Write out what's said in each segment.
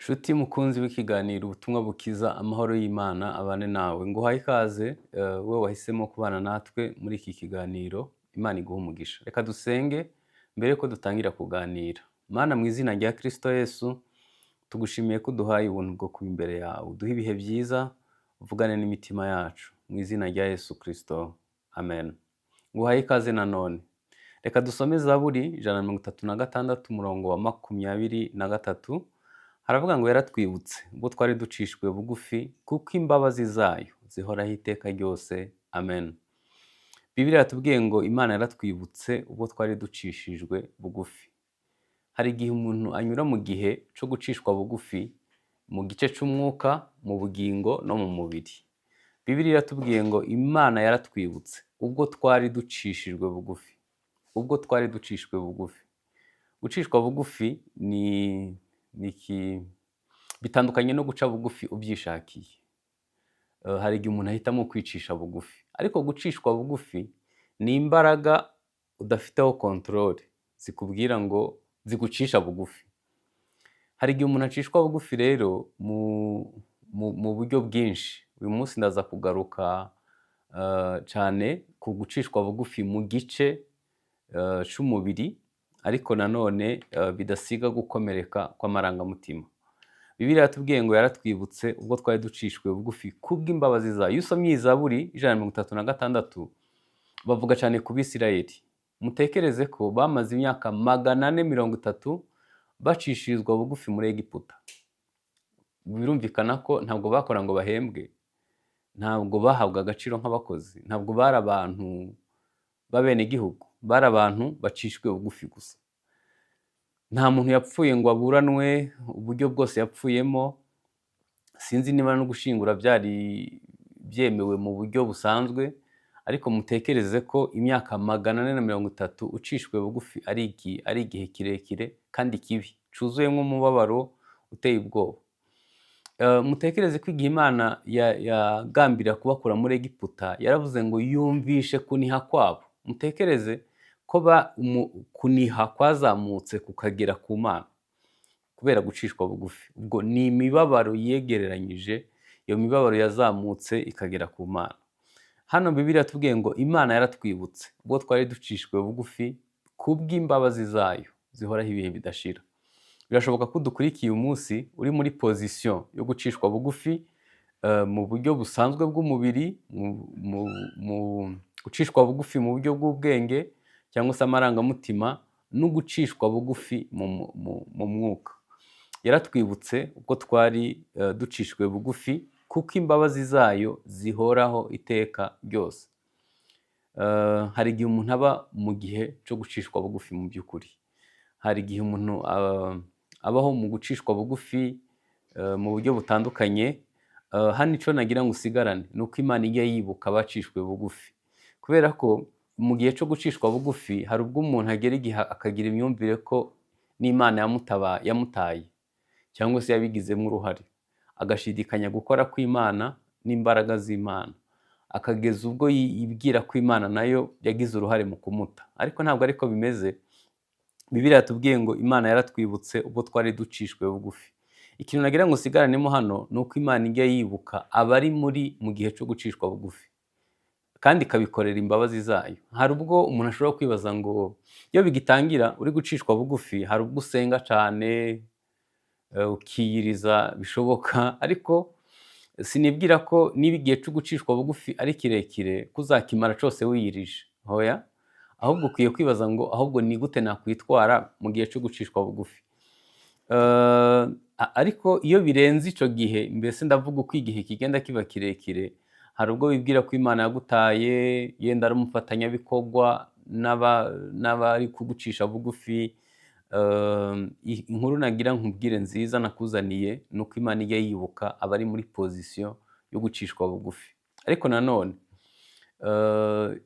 Nshuti mukunzi w'ikiganiro Ubutumwa Bukiza, amahoro y'Imana abane nawe. Nguhaye ikaze wowe wahisemo kubana natwe muri iki kiganiro, Imana iguhe umugisha. Reka dusenge mbere yuko dutangira kuganira. Mana, mu izina rya Kristo Yesu, tugushimiye ko uduhaye ubuntu bwo kuba imbere yawe. Uduhe ibihe byiza, uvugane n'imitima yacu. Mu izina rya Yesu Kristo, amen. Nguhaye ikaze nanone. Reka dusome Zaburi 136, umurongo wa 23. Haravuga ngo: "Yaratwibutse ubwo twari ducishijwe bugufi, kuko imbabazi zayo zihoraho iteka ryose." Amen. Bibiliya yatubwiye ngo Imana yaratwibutse ubwo twari ducishijwe bugufi. Hari igihe umuntu anyura mu gihe cyo gucishwa bugufi mu gice cy'umwuka, mu bugingo no mu mubiri. Bibiliya iratubwiye ngo Imana yaratwibutse ubwo twari ducishijwe bugufi. Ubwo twari ducishijwe bugufi. Gucishwa bugufi ni iki? Bitandukanye no guca bugufi ubyishakiye. Hari igihe umuntu ahitamo kwicisha bugufi, ariko gucishwa bugufi ni imbaraga udafiteho contrôle zikubwira ngo zigucisha bugufi. Hari igihe umuntu acishwa bugufi rero mu buryo bwinshi. Uyu munsi ndaza kugaruka cyane ku gucishwa bugufi mu gice c'umubiri, ariko nanone bidasiga gukomereka kw'amarangamutima. Bibiliya yatubwiye ngo yaratwibutse ubwo twari ducishwe bugufi kubw'imbabazi zayo. Iyo usomye iyi Zaburi 136, bavuga cyane ku Bisirayeli. Mutekereze ko bamaze imyaka 430 bacishirizwa bugufi muri Egiputa. Birumvikana ko ntabwo bakora ngo bahembwe, ntabwo bahabwa agaciro nk'abakozi, ntabwo bari abantu b'abenegihugu, bari abantu bacishwe bugufi gusa. Nta muntu yapfuye ngo aburanwe uburyo bwose yapfuyemo. Sinzi niba no gushingura byari byemewe mu buryo busanzwe, ariko mutekereze ko imyaka 430 ucishwe bugufi ari igihe kirekire kandi kibi, cuzuyemo umubabaro uteye ubwoba. Mutekereze ko igihe Imana yagambirira kubakura muri Egiputa, yaravuze ngo yumvishe kuniha kwabo. Mutekereze ko kuniha kwazamutse kukagera ku Mana kubera gucishwa bugufi. Ubwo ni imibabaro yegereranyije, iyo mibabaro yazamutse ikagera ku Mana. Hano Bibiliya yatubwiye ngo Imana yaratwibutse ubwo twari ducishijwe bugufi, kubw'imbabazi zayo zihoraho ibihe bidashira. Birashoboka ko udukurikiye uyu munsi uri muri position yo gucishwa bugufi mu buryo busanzwe bw'umubiri, mu gucishwa bugufi mu buryo bw'ubwenge cyangwa se amarangamutima, no gucishwa bugufi mu mwuka. Yaratwibutse ubwo twari ducishijwe bugufi, kuko imbabazi zayo zihoraho iteka ryose. Hari igihe umuntu aba mu gihe cyo gucishwa bugufi mu by'ukuri. Hari igihe umuntu abaho mu gucishwa bugufi mu buryo butandukanye. Hano icyo nagira ngo usigarane ni uko Imana ijya yibuka abacishwe bugufi, kubera ko mu gihe cyo gucishwa bugufi hari ubwo umuntu agera igihe akagira imyumvire ko n'Imana yamutaye cyangwa se yabigizemo uruhare, agashidikanya gukora kw'Imana n'imbaraga z'Imana, akageza ubwo yibwira ko Imana nayo yagize uruhare mu kumuta. Ariko ntabwo ariko bimeze. Bibiliya yatubwiye ngo Imana yaratwibutse ubwo twari ducishwe bugufi. Ikintu nagira ngo usigaranemo hano ni uko Imana ijya yibuka abari mu gihe cyo gucishwa bugufi, kandi ikabikorera imbabazi zayo. Hari ubwo umuntu ashobora kwibaza ngo iyo bigitangira uri gucishwa bugufi, hari ubwo usenga cyane, ukiyiriza bishoboka, ariko sinibwira ko niba igihe cyo gucishwa bugufi ari kirekire ko uzakimara cyose wiyirije. Hoya, ahubwo ukwiye kwibaza ngo ahubwo ni gute nakwitwara mu gihe cyo gucishwa bugufi? Ariko iyo birenze ico gihe, mbese ndavuga uko igihe kigenda kiba kirekire, hari ubwo wibwira ko Imana yagutaye, yenda ari umufatanyabikorwa n'abari kugucisha bugufi. Inkuru nagira nkubwire nziza nakuzaniye ni uko Imana ijya yibuka abari muri position yo gucishwa bugufi. Ariko nanone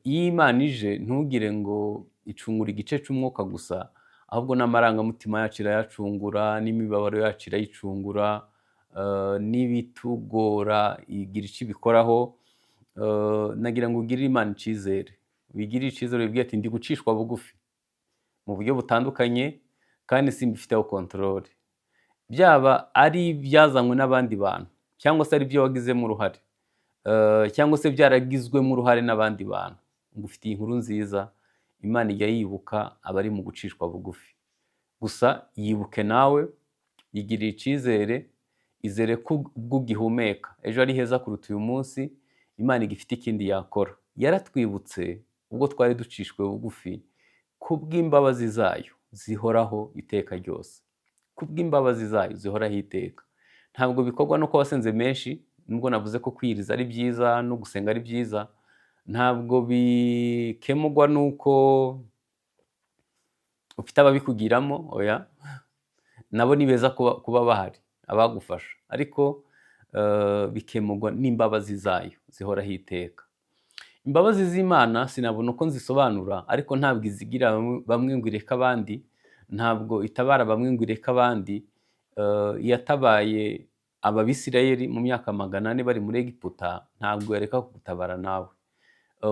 iyo Imana ije, ntugire ngo icungura igice c'umwuka gusa, ahubwo n'amarangamutima yacu irayacungura, n'imibabaro yacu irayicungura, n'ibitugora igira ico ibikoraho. Nagira ngo ugirire Imana icizere, wigirire icizere, wibwire ati: "Ndi gucishwa bugufi mu buryo butandukanye kandi simbifiteho contrôle." Byaba ari ibyazanywe n'abandi bantu cyangwa se ari ibyo wagizemo uruhare, cyangwa se byaragizwemo uruhare n'abandi bantu, ngufitiye inkuru nziza: Imana ijya yibuka abari mu gucishwa bugufi. Gusa yibuke nawe, yigirire icyizere, izere ko ubwo ugihumeka ejo ari heza kuruta uyu munsi. Imana igifite ikindi yakora. Yaratwibutse ubwo twari ducishwe bugufi kubw'imbabazi zayo zihoraho iteka ryose, kubw'imbabazi zayo zihoraho iteka. Ntabwo bikorwa nuko wasenze menshi, nubwo navuze ko kwiyiriza ari byiza no gusenga ari byiza. Ntabwo bikemurwa nuko ufite ababikugiramo, oya, nabo ni beza kuba bahari abagufasha, ariko bikemurwa n'imbabazi zayo zihoraho iteka. Imbabazi z'Imana sinabona uko nzisobanura, ariko ntabwo izigira bamwe ngo ireke abandi, ntabwo itabara bamwe ngo ireke abandi. Yatabaye Abisirayeli mu myaka 400 bari muri Egiputa, ntabwo yareka kugutabara nawe.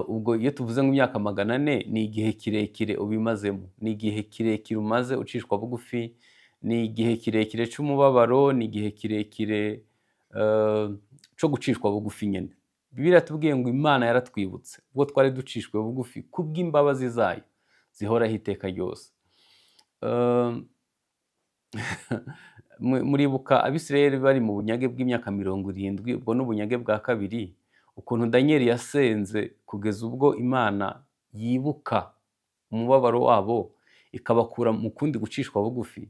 Ubwo iyo tuvuze ngo imyaka 400, ni igihe kirekire ubimazemo, ni igihe kirekire umaze ucishwa bugufi, ni igihe kirekire cy'umubabaro, ni igihe kirekire cyo gucishwa bugufi nyine. Bibiliya iratubwiye ngo Imana yaratwibutse ubwo twari ducishwe bugufi kubw'imbabazi zayo zihoraho iteka ryose. Muribuka Abisirayeli bari mu bunyage bw'imyaka 70, ubwo ni ubunyage bwa kabiri, ukuntu Daniyeli yasenze kugeza ubwo Imana yibuka umubabaro wabo ikabakura mu kundi gucishwa bugufi.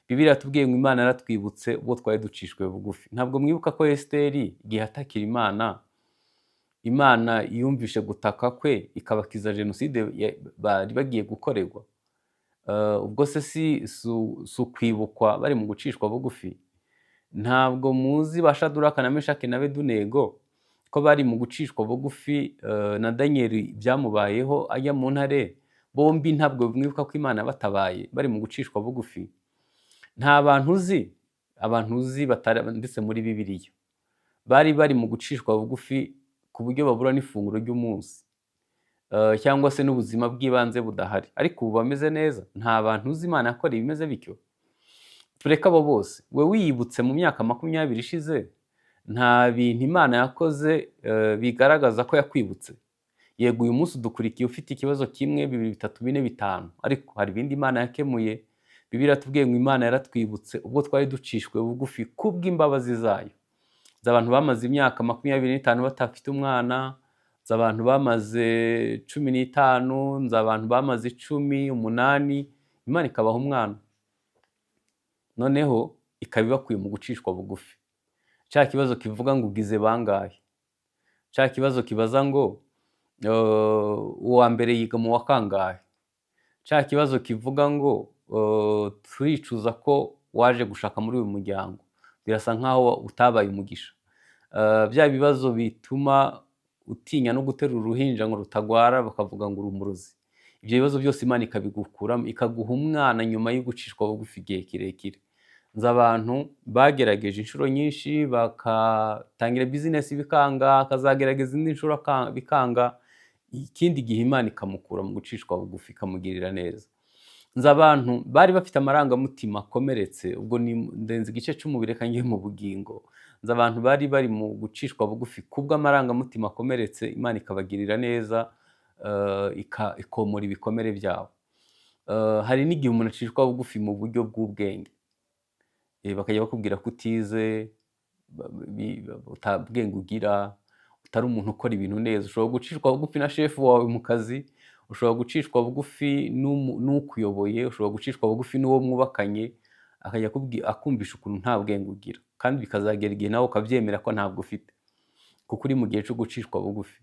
Bibiliya iratubwiye ngo Imana yaratwibutse ubwo twari ducishwe bugufi. Ntabwo mwibuka ko Esiteri igihe atakira Imana, Imana yumvishe gutaka kwe ikabakiza jenoside bari bagiye gukorerwa? Ubwo se si ukwibukwa bari mu gucishwa bugufi? Ntabwo muzi ba Shaduraka na Meshaki na Bedunego ko bari mu gucishwa bugufi, na Daniyeli byamubayeho ajya mu ntare bombi? Ntabwo mwibuka ko Imana batabaye bari mu gucishwa bugufi? Nta bantu uzi, abantu uzi batanditse muri Bibiliya, bari mu gucishwa bugufi ku buryo babura n'ifunguro ry'umunsi, cyangwa se n'ubuzima bw'ibanze budahari, ariko ubu bameze neza? Nta bantu uzi Imana yakoreye ibimeze bityo? Tureke abo bose. We wiyibutse mu myaka 20 ishize, nta bintu Imana yakoze bigaragaza ko yakwibutse? Yego, uyu munsi udukurikiye ufite ikibazo kimwe, bibiri, bitatu, bine, bitanu, ariko hari ibindi Imana yakemuye. Bibiliya iratubwiye ngo Imana yaratwibutse ubwo twari ducishwe bugufi kubw'imbabazi zayo. Nzi abantu bamaze imyaka 25 badafite umwana, nzi abantu bamaze 15, nzi abantu bamaze 10, 8, Imana ikabaha umwana, noneho ikaba ibakuye mu gucishwa bugufi. Cya kibazo kivuga ngo ugize bangahe, cya kibazo kibaza ngo uwa mbere yiga mu wa kangahe, cya kibazo kivuga ngo turicuza ko waje gushaka muri uyu muryango, birasa nkaho utabaye umugisha, bya bibazo bituma utinya no guterura uruhinja ngo rutagwara, bakavuga ngo uri umurozi, ibyo bibazo byose Imana ikabigukuramo, ikaguha umwana nyuma yo gucishwa bugufi igihe kirekire. Nzi abantu bagerageje inshuro nyinshi, bakatangira bizinesi bikanga, akazagerageza indi nshuro bikanga, ikindi gihe Imana ikamukura mu gucishwa bugufi, ikamugirira neza. Nzi abantu bari bafite amarangamutima akomeretse, ubwo ni ndenze igice cy'umubiri, reka njye mu bugingo. Nzi abantu bari mu gucishwa bugufi kubw'amarangamutima akomeretse, Imana ikabagirira neza, ikomora ibikomere byabo. Hari n'igihe umuntu acishwa bugufi mu buryo bw'ubwenge, bakajya bakubwira ko utize, uta bwenge ugira, utari umuntu ukora ibintu neza. Ushobora gucishwa bugufi na shefu wawe mu kazi, ushobora gucishwa bugufi n'ukuyoboye, ushobora gucishwa bugufi n'uwo mwubakanye, akajya akumvisha ukuntu nta bwenge ugira, kandi bikazagera igihe nawe ukabyemera ko ntabwo ufite, kuko uri mu gihe cyo gucishwa bugufi.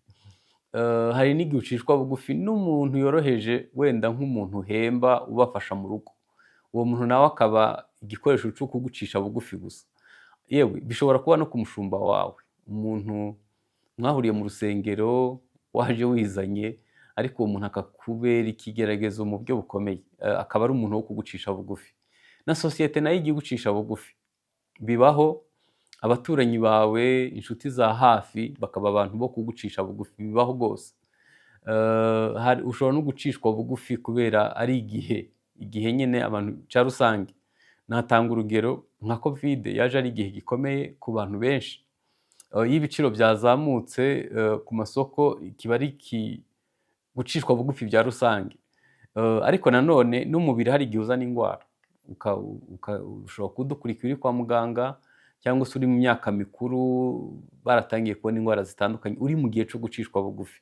Hari n'igihe ucishwa bugufi n'umuntu yoroheje, wenda nk'umuntu uhemba ubafasha mu rugo, uwo muntu nawe akaba igikoresho cyo kugucisha bugufi gusa. Yewe, bishobora kuba no ku mushumba wawe, umuntu mwahuriye mu rusengero waje wizanye, ariko uwo muntu akakubera ikigeragezo mu buryo bukomeye, akaba ari umuntu wo kugucisha bugufi. Na sosiyete nayo ijya igucisha bugufi, bibaho. Abaturanyi bawe, inshuti za hafi, bakaba abantu bo kugucisha bugufi, bibaho rwose. Ushobora no gucishwa bugufi kubera ari igihe nyine abantu cya rusange. Natanga urugero nka Covid yaje ari igihe gikomeye ku bantu benshi. Iyo ibiciro byazamutse ku masoko, kiba ari gucishwa bugufi bya rusange. Ariko nanone n'umubiri hari igihe uzana indwara. Ushobora kudukurikira uri kwa muganga cyangwa se uri mu myaka mikuru, baratangiye kubona indwara zitandukanye, uri mu gihe cyo gucishwa bugufi.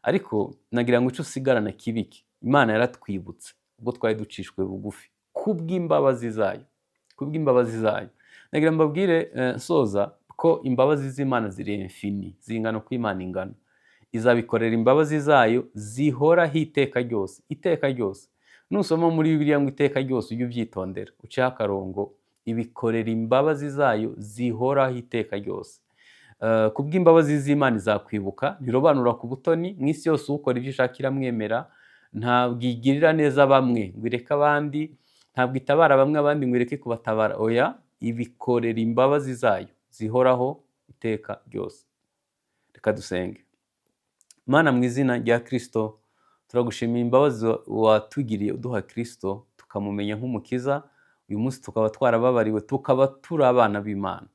Ariko nagira ngo icyo usigarana kibike: Imana yaratwibutse ubwo twari ducishwe bugufi kubw'imbabazi zayo, kubw'imbabazi zayo. Nagira mbabwire nsoza ko imbabazi z'Imana ziri infini, zingana uko Imana ingana. Izabikorera imbabazi zayo zihoraho iteka ryose, iteka ryose. Nusoma muri Bibiliya ngo iteka ryose, ujye ubyitondera, uceho akarongo. Ibikorera imbabazi zayo zihoraho iteka ryose. Kubw'imbabazi z'Imana izakwibuka, ntirobanura ku butoni. Mu isi yose ukora ibyo ishaka iramwemera. Ntabwo igirira neza bamwe ngo ireke abandi, ntabwo itabara bamwe abandi ngo ireke kubatabara. Oya, ibikorera imbabazi zayo zihoraho iteka ryose. Reka dusenge. Mana, mu izina rya Kirisito, turagushimiye imbabazi watugiriye uduha Kirisito, tukamumenya nk'Umukiza. Uyu munsi tukaba twarababariwe, tukaba turi abana b'Imana.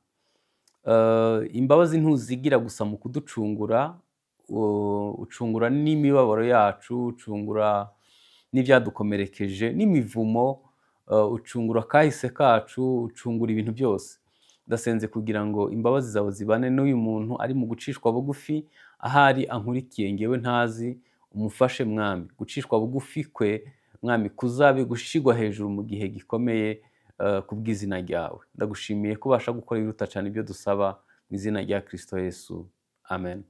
Imbabazi ntuzigira gusa mu kuducungura, ucungura n'imibabaro yacu, ucungura n'ibyadukomerekeje n'imivumo, ucungura akahise kacu, ucungura ibintu byose. Ndasenze kugira ngo imbabazi zawe zibane n'uyu muntu ari mu gucishwa bugufi, ahari ankurikiye ngewe ntazi. Umufashe, Mwami. Gucishwa bugufi kwe, Mwami, kuzabe gushigwa hejuru mu gihe gikomeye ku bw'izina ryawe. Ndagushimiye ko ubasha gukora ibiruta cyane ibyo dusaba. Mu izina rya Kirisito Yesu, amen.